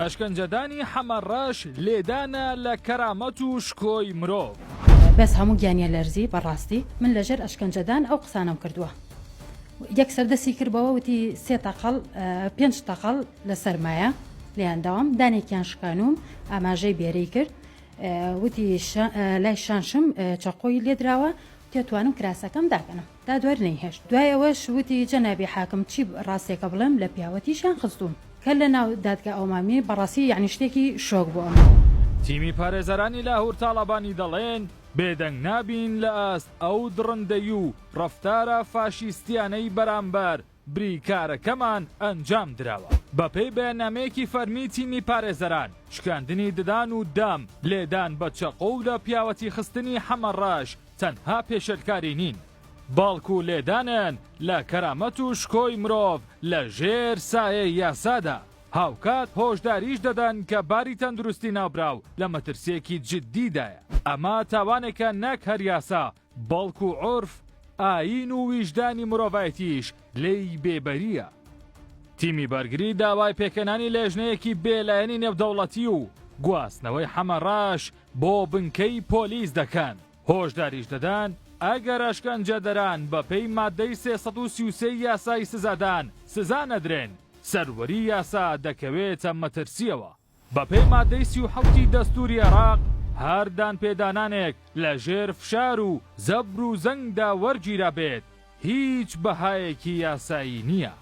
ئەشکەنجەدانی حەمە ڕەش لێدانە لە کەرامەت و شکۆی مرۆڤ. بەس هەموو گیانیان لەرزی بەڕاستی من لەژێر ئەشکەنجەدان ئەو قسانەم کردووە یەکسەر دەستی کرد بەوە وتی سێ تەقەڵ پێنج تەقەڵ لە سەرمایە لێیان داوام دانێکیان شکانوم ئاماژەی بێرەی کرد وتی لای شانشم چەقۆی لێدراوە تێتوانم کراسەکەم داکەنم دادوەر نەیهێشت دوای ئەوەش وتی جەنابی حاکم چی ڕاستێکە بڵێم لە پیاوەتیشیان خستووم کە لە ناو دادگا ئەومامی بەڕاستی یەعنی شتێکی شۆک بۆ ئەمن. تیمی پارێزەرانی لاهور تاڵەبانی دەڵێن، بێدەنگ نابین لە ئاست ئەو دڕندەیی و ڕەفتارە فاشیستیانەی بەرامبەر بریکارەکەمان ئەنجام دراوە. بەپێی بەیاننامەیەکی فەرمی تیمی پارێزەران، شکاندنی ددان و دەم، لێدان بە چەقۆ و لە پیاوەتی خستنی حەمە ڕەش تەنها پێشێلکاری نین، بەڵکو لێدانن لە کەرامەت و شکۆی مرۆڤ لە ژێر سایەی یاسادا، هاوکات هۆشداریش دەدەن کە باری تەندروستی ناوبراو لە مەترسییەکی جددیدایە. ئەمە تاوانێکە نەک هەر یاسا، بەڵکو عورف، ئایین و ویژدانی مرۆڤایەتیش لێی بێبەرییە. تیمی بەرگری داوای پێکهێنانی لێژنەیەکی بێلایەنی نێودەوڵەتی و گواستنەوەی حەمە ڕەش بۆ بنکەی پۆلیس دەکەن، هۆشداریش دەدەن ئەگەر ئەشکەنجەدەران بەپێی ماددەی 333 یاسای سزادان سزا نەدرێن، سەروەری یاسا دەکەوێتە مەترسییەوە. بەپێی ماددەی 37 ی دەستووری عێراق، هەر دانپێدانانێک لە ژێر فشار و زەبر و زەنگدا وەرگیرابێت، هیچ بەهایەکی یاسایی نییە.